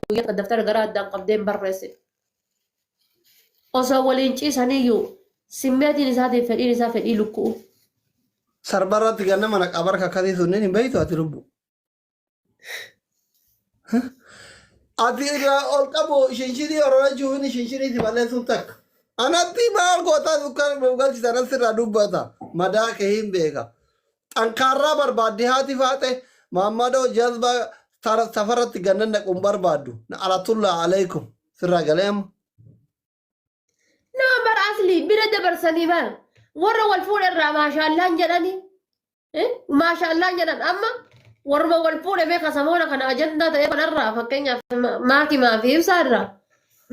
Guyyaa takka daftara garaa addaan qabdee hin barreessine. Osoo waliin ciisaniiyyuu simmeetiin isaatiif fedhiin isaa fedhii lukku'u. Sarbarratti ganna mana qabarka akkasii sunniin hin beektu ati lubbu. Ati irraa ol qabu shinshinii ororachuuf inni shinshinii si balleessuun takka. Anatti maal gootaa sukkaara nuuf galchita anas sirraa dubbata. Madaa kee hin beeka. Xankaarraa barbaaddi haati faaxe maammadoo jazbaa safaratti gannan naquun barbaaddu. Na alatullaa alaikum. Sirraa galee amma. Nama bara asli bira dabarsanii bara warra wal fuudhe irraa maashaallaan jedhanii Maashaallaan jedhan amma warruma wal fuudhe beeka samoona kana ajandaa ta'e kanarraa fakkeenyaaf maakii maafi ibsaa irraa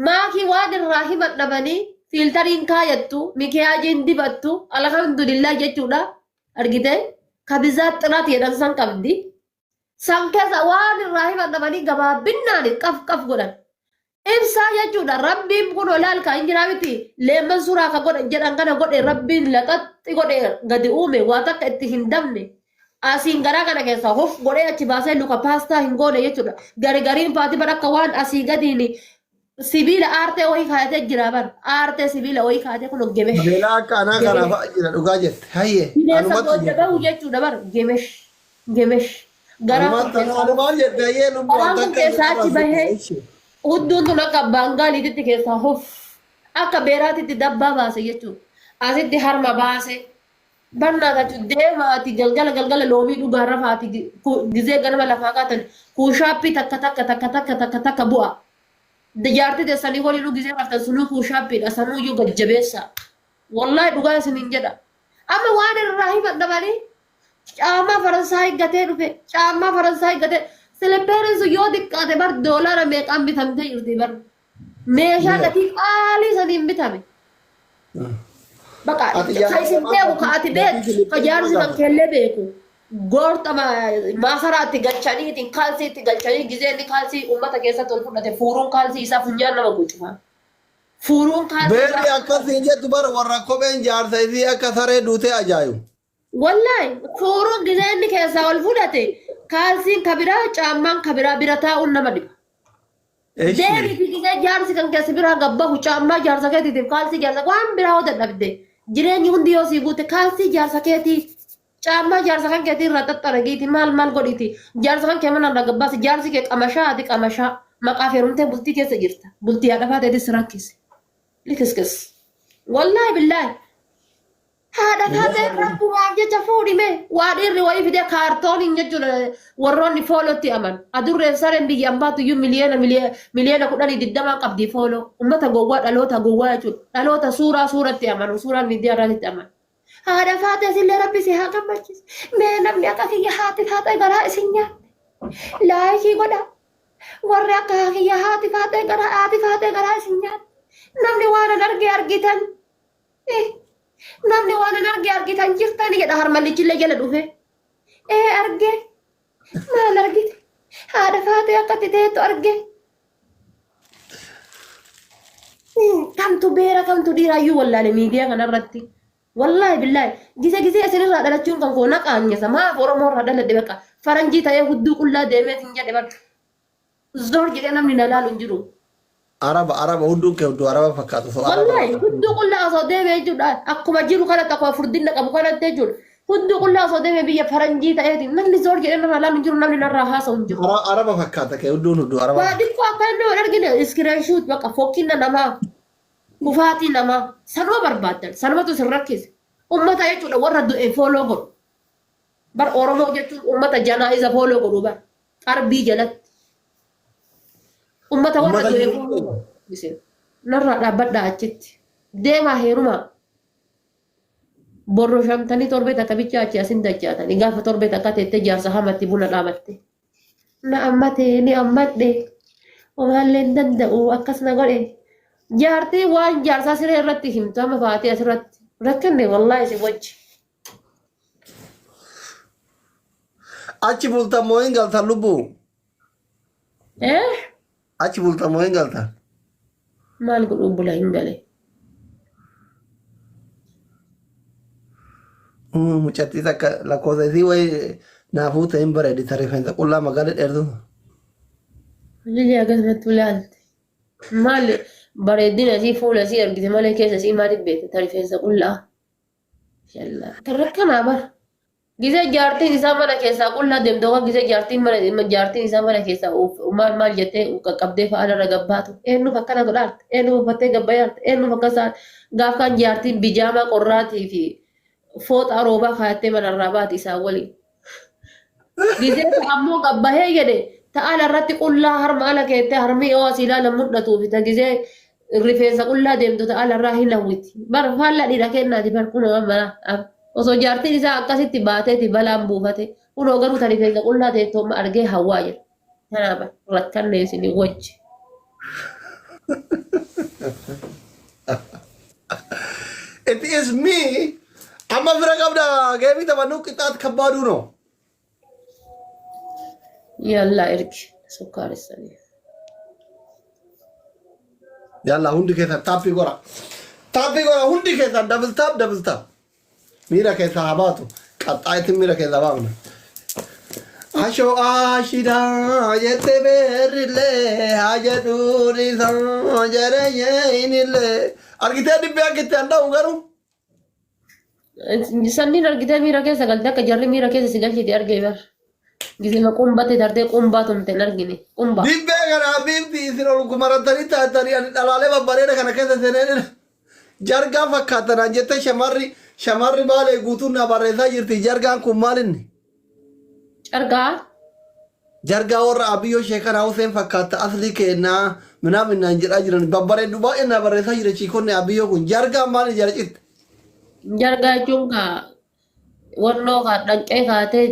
maakii waan irraa himan dhabanii fiiltariin kaayattu mikiyaajiin dibattu alhamdulillah jechuudha argite kabizaa xiraat jedhan san qabdi san keessa waan irraa himan dhabanii gabaabbinnaan qaf qaf godhan. Ibsaa jechuudha rabbiin kun olaal ka hin jiraa miti leemman suuraa ka godhan jedhan kana godhe rabbiin laxaxxi godhe gadi uume waa takka itti hin dabne asiin garaa kana keessa hof godhee achi baasee luka paastaa hin goone jechuudha gari gariin faati bar akka waan asii gadiin sibiila aartee wayii kaayatee jira bar aartee sibiila wayii kaayatee kun gemesh Beelaa akka anaa kana gemesh fa'a jira dhugaa jette. Hayyee bineensa anumatti goodda jira. bahu jechuudha bar gemesh gemesh garaa kun Anumatti keessaa anumaan jette hayyee lubbuu garaan an kun takka keessaa achi bahee ishee. Hudduun tun akka baangaaliititti keessaa hof akka beeraatitti dabbaa baase jechuudha. Asitti harma baase. Barnaa tachu deemaati galgala galgala loomii dhugaa rafaati gizee ganama lafaa kaatan kuushaappii takka takka takka takka takka takka bu'a. Jaartii teessanii waliinuu gizee raftan sunuu kuushaappiidha sanuuyyuu gad jabeessaa. Wallaahi dhugaa isiniin jedha. Amma waan irraa himan dhabanii Caammaa Faransaay gatee dhufe. Caammaa Faransaay gatee. Silippeeriin sun yoo xiqqaate bar doolaara meeqaan bitamtee jirti bar. Meeshaa gatii qaalii saniin bitame. Baqa Ati ka isin beeku ka ati beektu ka jaarsi kan keellee beeku. Goorxa maasaraa itti galchanii ittiin kaalsii itti galchanii gizee inni kaalsii uummata keessatti ol fudhate fuuruun kaalsii isaa funyaan nama guucufa. Fuuruun kaalsii Beerri isaa akkasiin jettu bara warra kopheen jaarsa isii akka saree duutee ajaa'ibu. Wallahi fuuruun gizee inni keessaa ol fudhate kaalsiin ka biraa caammaan ka biraa bira taa'uun nama dhiba. Eshi. Deemiti gizee jaarsi kan keessa biraa gabbahu caammaa jaarsa keetiitiif kaalsii jaarsa waan biraa hoo dadhabde jireenyi hundi yoo sii guute kaalsii jaarsa keetii caammaa jaarsa kan keetii irraa xaxxaragiiti maal maal godhiiti jaarsa kan kee mana irraa gabbaasi jaarsi kee qamashaa ati qamashaa maqaaf heerumtee bultii keessa jirta bultii haadha faateetis rakkise likiskis wallaahi billaahi Haadha taatee rabbumaaf jecha fuudhi mee waa dhiirri wayii fidee kaartooniin jechuudha warroonni foolootti aman adurreen sareen biyya ambaatu iyyuu miliyoona miliyoona kudhanii digdamaa qabdi fooloo ummata gowwaa dhaloota gowwaa jechuudha dhaloota suuraa suuratti amanu suuraa miidiyaa irraatti amanu. Haadha faatee sillee rabbi si haa gammachiisu mee namni akka kiyya haati faatee garaa isin nyaatte laayikii godha warri akka kiyya haati faatee garaa haati faatee garaa isin nyaatte namni waan an arge argitan. Eh, namni waan an arge argitan jirtani jedha harmallichillee jala dhufe. Ee arge. Maal argite? Haadha faatee akkatti teettu arge. Kamtu beera kamtu dhiiraayyuu wallaale miidiyaa kanarratti. Wallaahi billaahi gise gisee isinirraa dhalachuun kan koo na qaanyesa maaf Oromoo irraa dhaladhe bakka faranjii ta'ee hudduu qullaa deemeetiin jedhe bakka Zor jedhee namni na laalu hin jiru. Araba araba hudduun kee hudduu araba fakkaatu osoo araba Wallahi hudduu qullaa osoo deemee jechuudha. Akkuma jiru kanatti akkuma furdinna qabu kanatti jechuudha. Hudduu qullaa osoo deemee biyya faranjii ta'eeti namni zor jedhee narraa laalu hin jiru namni narraa haasa'u hin jiru. Araba fakkaata kee hudduun hudduu araba Waa xiqqoo akka inni hin argine iskiriinshuut bakka fokkinna namaa kufaatii namaa sanuma barbaaddan sanumatu isin rakkise. Ummata jechuudha warra du'e fooloo godhu. Bar Oromoo jechuun ummata janaa isa fooloo godhu bar. Qarbii jalatti. Ummata warra Ummata du'e jiru. fooloo godhu. Isin narraa dhaabbadhaa achitti. Deemaa heerumaa. Borro shamtanii torbee takka bichaa achi asin dachaatanii gaafa torbee takka teettee jaarsa hamatti buna dhaabatte. Na ammate ni ammadhe. Omaallee hin danda'u akkas na godhe. Jaartii waan jaarsaa siree irratti himtu amma faatee asirratti rakkanne wallaahi isin wajji. Achi bultan moo hin galtan lubbuu? Eh? Achi bultan moo hin galtan? Maal godhuun bula hin gale. Mucattii takka lakkoofsa isii wayi naa fuute hin bareedi ta rifeensa qullaa magaala dheertu. Lili akkasumatti ilaalte. Maal bareedina isii fuula isii argite malee keessa isii maaliif beekte ta rifeensa qullaa. Shallaa. Tarrakkanaa bara. Gisee jaartiin isaa mana keessaa qullaa deemte yookaan gisee jaartiin mana jaartiin isaa mana keessaa maal maal jettee qaqqabdee fa'aa irra gabbaatu. Eenyuuf akkana godhaarte? Eenyuuf uffattee gabbayaarte? Eenyuuf akkas taate? Gaaf kaan jaartiin bijaamaa qorraatii fi fooxaa roobaa kaayattee manarraa baati isaan waliin. Gisee ammoo gabbahee jedhe ta'ala irratti qullaa harma ala keettee harmi yoo asii ilaalan mul'atuu fi ta gisee rifeensa qullaa deemtu ta'ala irraa hin hawwiti. Bar faallaa dhiira kennaati bar kunoo amma osoo jaartiin isaa akkasitti baateeti balaan buufate kunoo garuu ta rifeensa qullaa teettu amma argee hawwaa jira. Kanaaf rakkanne isin wajji. It is me. Amma fira qabda geemii taphannu qixxaat kabbaaduu no. Yallaa ergi sukkaaressanii. Yalla hundi keessan taappii gora. Taappii gora hundi keessan double tap double tap. Miira keessaa haa baatu. Qaxxaayitti miira keessaa baafna. Ashoo ashidaa jette beerrillee haa jedhuun isaa jedhee inillee. Argitee dibbee akka itti handa'u garuu. Sanniin argitee miira keessa galte akka jarri miira keessa si galchite argee bar. Gisema qumbate tartee qumbaa tumte hin argine. Qumbaa. Dibbee kana habiibti isin ol gumaratanii taatanii ani dhalaalee babbareeda kana keessa seenee jargaa fakkaatan jette shamarri shamarri baalee guutuun na barreessaa jirti jargaan kun maal inni? Cargaa. Jargaa warra Abiyyoo Sheekanaa Huseen fakkaatta aslii keennaa minaamin naan jedhaa jiran babbareeddu baay'ee na barreessaa jira chiikonni Abiyyoo kun jargaan maal jara citte? Jargaa jechuun kaa wannoo kaa dhanqee kaatee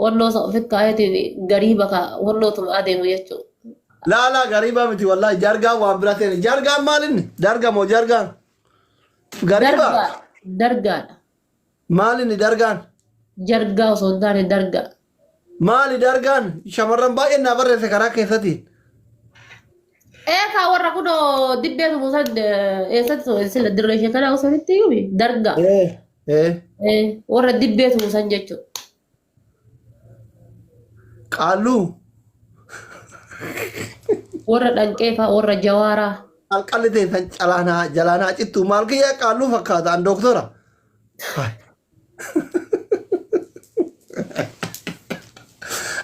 wannoo isa ofitti kaayeetiin gariiba kaa wannootuma adeemu jechuudha. Laa laa gariibaa miti wallaahi jargaan waan bira seene jargaan maal inni? Darga moo jargaan? Gariibaa? Dargaa dargaadha. Maal inni dargaan? Jargaa osoo hin taane dargaa. Maali dargaan? Shamarran baay'een naa barreesse karaa keessatiin. Ee kaa warra kunoo dibbee tumuusan eessatti sila dirree ishee kanaa osoo itti himi dargaa. Ee ee. Ee, warra dibbee tumuusan jechuudha. Qaalluu. Warra dhanqee fa'aa warra jawaaraa. Qalqalli teessan calaanaa jalaanaa cittu maal kiyya qaalluu fakkaata an doktora.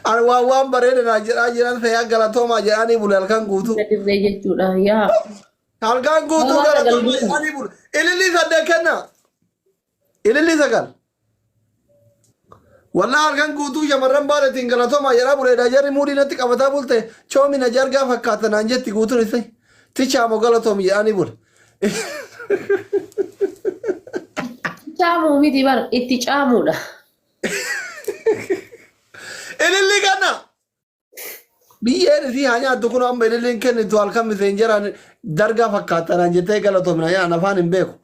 An waan waan bareeda naa jedhaa jiran seeyaa galatoomaa jedhanii bule halkan guutuu. Dirree jechuudha yaa. Halkan guutuu Waan sagal galatoomaa guutuu. jedhanii bule. Ilillii saddeet kenna. Ilillii sagal. Wallaa halkan guutuu shamarran baaletiin galatoomaa jedhaa buleedha. Jarri muudii natti qabataa bulte choomina jargaa fakkaata naan jetti guutuun isai. Tichaa moo galatoomi jedhanii bule. Caamuu miti bar itti caamuudha. Ilillii kenna. Biyyeen isii haa nyaattu kun amma ililliin kennitu halkan miseenjeraan dargaa fakkaata naan jettee galatoomina yaan afaan hin beeku.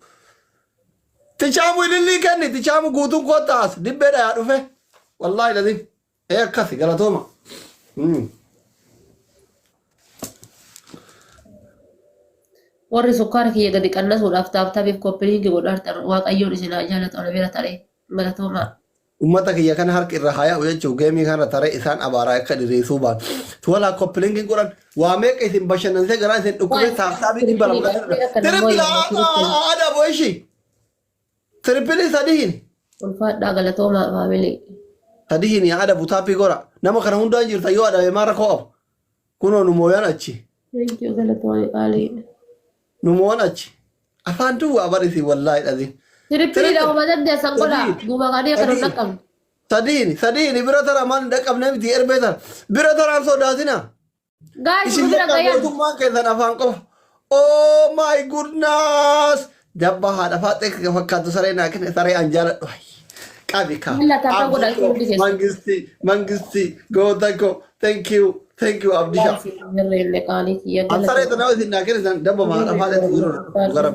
Tichaamu ilillii kenni tichaamu guutuun kottaa as dibbeedha yaa dhufe. Wallaahi lazim. Ee akkasi galatooma. Warri sukkaara kiyya gadi qannasuudhaaf taaptaabiif koppiliinki godhaartan waaqayyoon isin haa jaalatu ana bira taree galatoomaa. Ummata kiyya kana harki irra haa yaa'u jechuun geemii kana taree isaan abaaraa akka diriirsuu baatu. Walaa koppilinkiin godhan waa meeqa isin bashannansiisee garaa isin dhukkubee taaptaabii 200 godhan. Tirippila aadaa bo'ishii. Tirippilii sadihin. Ulfaadhaa galatoomaa faamilii. Sadihin yaa adabu taappii gora. Nama kana hundaan jirta yoo adabe maa rakkoo qabu. Kunoo nu mooyaan achi. Thank you galatoomii qaalii. Nu moo'an achi. Afaan duwwaa barisi wallaahi dhazi. Tirippilii dhawuma dandeessan godhaa. Sadii. Duuba qaanii akka nu Sadii. dhaqqabne. Sadiin sadiin bira tara maal hin dhaqqabne miti erbee tara. Bira taraan sodaatina. Gaayis Isin nu bira bakka gayan. mootummaan keessan afaan qofa. Oh my goodness! Jabba haadha faaxee fakkaattu saree naa kenne saree an jaaladhu. Ay, Qabi kaa. Malla taata godha isin hundi keessan. Mangisti mangisti goota koo thank you thank you Abdisha. Jirreenne qaalii kiyya An saree tana isin naa kennitan dabba haadha faaxee garab.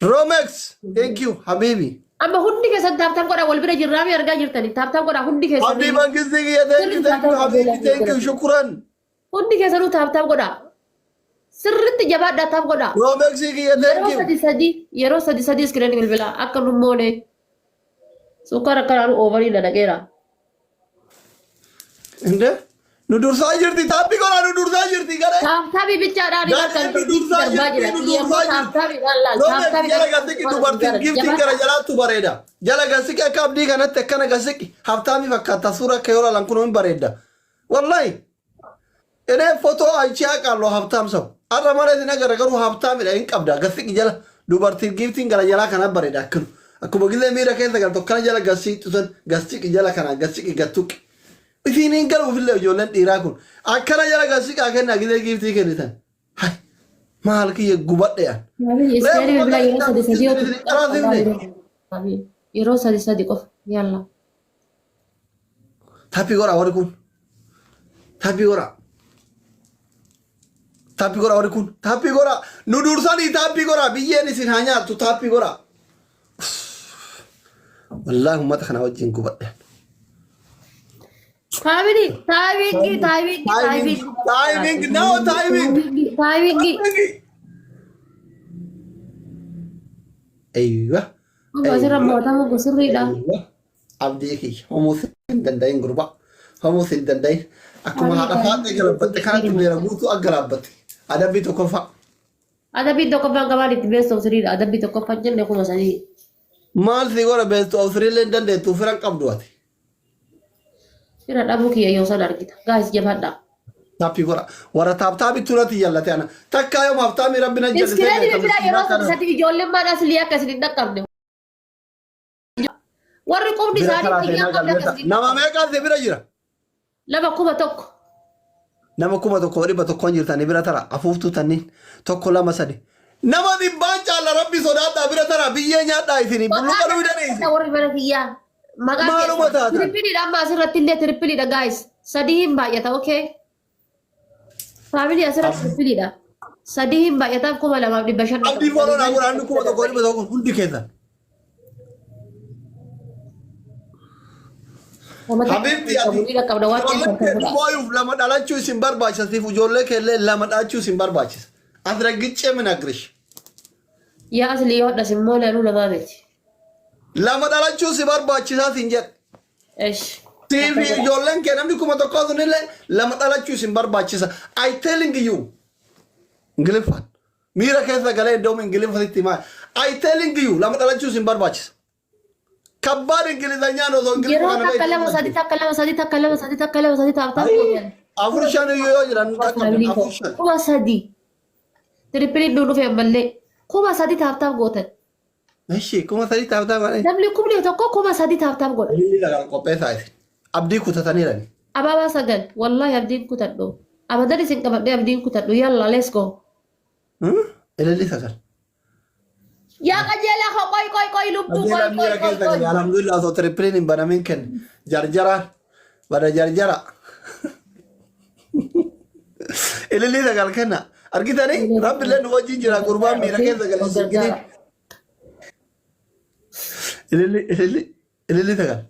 Romex thank you habibi. Amma hundi keessan taaptaan godhaa wal bira jirraa mi argaa jirtani taaptaan godhaa hundi Abdii keessanuu. mangisti kiyya thank you thank you habibi thank you shukran. Hundi keessanuu taaptaap godhaa. Sirriitti jabaadhaa taap godhaa. Romex kiyya thank Yeroo you. sadi sadi yeroo sadi sadi iskiriinii bilbilaa akka nu moone sukkaara akkanaan oovarii dadhaqeera. Inde? Nu dursaa jirti tap godhaa, nu dursaa jirti garee. Tap tap bichaadhaan Gaadheen nu dursaa darbaa jirti, jira. nu Xiyya immoo dursaa jirti. tap tapiidhaan laal. Roobee Tap tapiidhaan jala gasiqi, dubartiin giftiin gara jalaattu bareeda. Jala gasiqi, akka abdii kanatti akkana gasiqi. Haftaami fakkaata, suura akka yoo laalan kun hin bareedda. Wallahi. እኔ ፎቶ አይቼ አውቃለሁ። ሀብታም ሰው arra malee isin agarra, garuu habtaamidha hin qabda. Gasiqi jala, dubartiin giftiin gara jalaa kana bareeda. Akkinu akkuma gizee miira keessa galtu akkana jala gasiqxu san, gasiqi jala kana, gasiqi gattuqi. Isiin hin galuufillee ijoolleen dhiiraa kun akkana jala gasiqaa kennaa gizee giftii kennitan. Hay, maal kiyya gubadhe an. Iskeerii bilbilaa yeroo sadi sadi yoo yeroo sadi sadi qofa yalla. Tap godhaa warri kun. Tap godhaa. Tap godhaa warri kun. Tap godhaa. Nu dursanii tap godhaa. Biyyeen isin haa nyaattu, tap godhaa. Wallaahi uummata kana wajjin gubadhe. Timing, timing, timing, Timing, timing, no timing. Timing. Eeywa. Asirra mo'atamu sirriidha. Eeywa. Abdii kiyya. Homuu hin danda'in gurba. Homuu hin danda'in. Akkuma haadha faaxee galabbatte kanatti beera guutuu akka galaabbatte. Adabbii tokkoffaa. Adabbii tokkoffaan qabaan itti best of threedha. Adabbii tokkoffaan jenne 3000. Maal si godha, best of three illee hin dandeettu, firan qabdu ati. Fira dhabuu kiyya yoo san argita. Guys, jabaadhaa. Tap godha. Warra tap tapittuu irratti jallate ana. Takkaa yoom haftaamii rabbi na jallisee Iskireeni beeka bilbilaa yeroo miskiina sadi kana. sadi ijoolleen maadhaa silii akka isin hin dhaqqabne. Warri qubni Bira isaanii karaa xiyyaa seenaa qabne akka galmeessa. isin hin Nama dhaqqabne. meeqaan si bira jira? Lama 1000. Nama 1100n jirtanii bira tara, afuuftuu tanniin tokko, lama, sadi. Nama dhibbaan caalla, rabbi sodaadhaa, bira tara, biyyee nyaadhaa isinii bulluqa duwidanii isin. Warri mana kiyyaa. Maqaa Maaluma keessan. taatan? Tripleiidha, amma asirratti illee tripleiidha, guys. Sadii hin baay'ata, okay. Family, asirratti tripleiidha. Sadii hin baay'ataaf 2500. Abdii follow naa godhaa inni 1100 hundi keessan. Habibti, ati Qabda waan ijoolleen kee mooyuuf lama dhalachuu isin barbaachisa, siif ijoollee keellee lama dhalachuu isin barbaachisa. Asragiccee minagrish. Yaa asli, yoo hadhas immoo lanuu namaa miti. Lama dhalachuu si barbaachisaa sin jedhe. Esh. Siif ijoolleen kee namni 1000 sunillee lama dhalachuu isin barbaachisa. I telling you. Ingiliffaan. Miira keessa galee iddoo Ingiliffatti himaa. I telling you, lama dhalachuu isin barbaachisa. Kabbaan Ingilizanyaan osoo Ingiliffa Yeroo kana takka, lama, sadi, takka, lama, sadi, takka, lama, sadi, takka, lama, sadi, tap tap gootan. Afur shan iyyuu yoo jiran takka afur shan. 3000. Tripleiin nu dhufe ammallee. 3000 tap tap gootan. Ishi 3000 tap tap godhani. Namni 10,000 3000 tap tap godha. Ililli lagaan qopheessaa isin. Abdii kutataniirani. Abaabaa sagal. Wallahi abdiin kutadhu. Abadan isin qabadhee abdiin kutadhu. Yalla, let's go. Ililli sagal. Yaa qajeelaa koo, qoy qoy qoy, lubbuu, qoy Qajeelaa qoy miira qoy keessa qoy. galee, alhamdulillah, osoo tripleiin hin banamin kenne. Jarjaraan. Bada jarjara. Ililli sagal kenna. Argitanii? Rabbillee nu wajjin jira, gurbaan miira keessa galee sirginiin. Ililli, ililli, ililli sagal.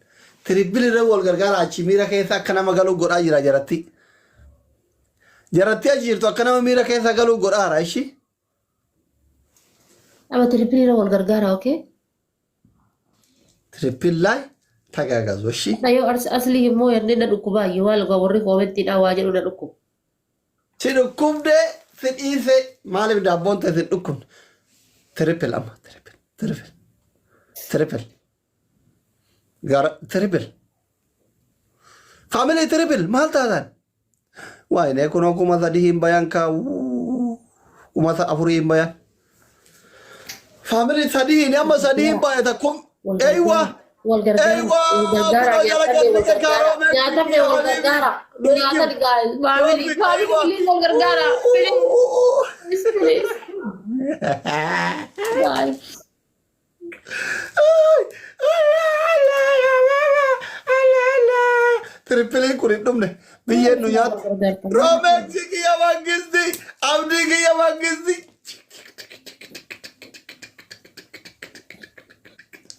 Triple irra wal gargaara, achi miira keessa akka nama galuu godhaa jira jaratti. Jaratti achi jirtu akka nama miira keessa galuu godhaara ishi. Ama tripleiirra wal gargaara, okay? Triple ላይ ተጋገዙ እሺ። Yoo asli immoo yanni na dhukkubaayyuu maal gaa, warri commentiidhaan waa jedhu na dhukkuba. Si dhukkubdee si dhiise, maaliif daabboon ta'e si dhukkubne? Triple amma, triple, triple, triple, gara triple, family, triple maal taatan? Waayinee, kunoo 3000 hin bayan, kaawuu 4000 hin bayan. Family, sadiin amma sadii hin baay'ata kum. Eeywa. Wal gargaara. Eeywa. Wal gargaara. Kunoo jala Nyaatamne wal galli gargaara. kaaroo. Nyaatamne wal gargaara. Nyaatan, guys. Family. Family, please, wal gargaara. Please, please. Guys. Tripleiin kun hin dhumne, biyyeen nu nyaatu. Roomeeksi kiyya mangisti, abdii kiyya mangisti.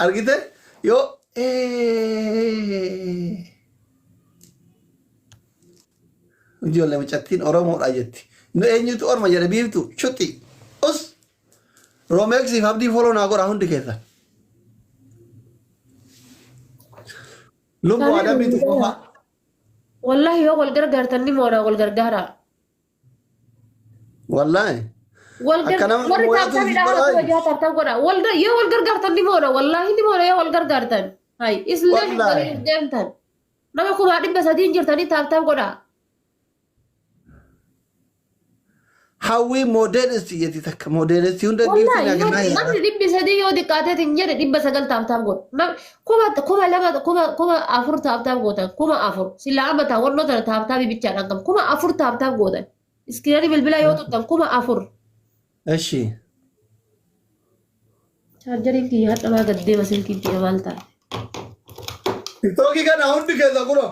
Argite yoo ijoollee mucattiin Oromoodha jetti. Nu eenyutu Orma jedhe? Biiftu shuxi. Us Roomeeksiif abdii follow naa godha hundi keessan. Lubbuu adabbiitu qofa. Wallahi yoo wal gargaartan ni moona wal gargaaraa. Wallaahi. Wal Akka nama warri mooyatu taaptaapidha haala godhaa. kuma jaha taaptaap godha. Wal yoo wal gargaartan ni moona wallahi ni moona yoo wal gargaartan. Hay islee Wallaahi. waliin deemtan. Nama 300,000 jirtanii taaptaap godha. Hawwii moodeelisti jetti takka moodeelisti hunda giiftii Wallahi naa kennaa jira. namni 300 yoo xiqqaateetiin jedhe 900 taaptaap godha. Kuma 2000 4,000 taaptaap gootan 4,000 sila amma taa wannoo tana taaptaabii bichaadhaan qabu 4,000 taaptaap gootan. Iskiriinii bilbilaa yoo tuttan 4,000. Eshi. Chaarjariin kiyya hadha maa gad deema silkiin kiyya maal taate? Tiktookii kana hundi keessa kunoo.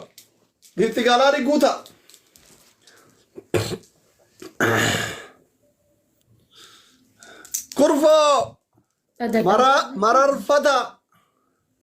Giifti gaalaarii guuta. Kurfoo Sadaqa. mara mararfata.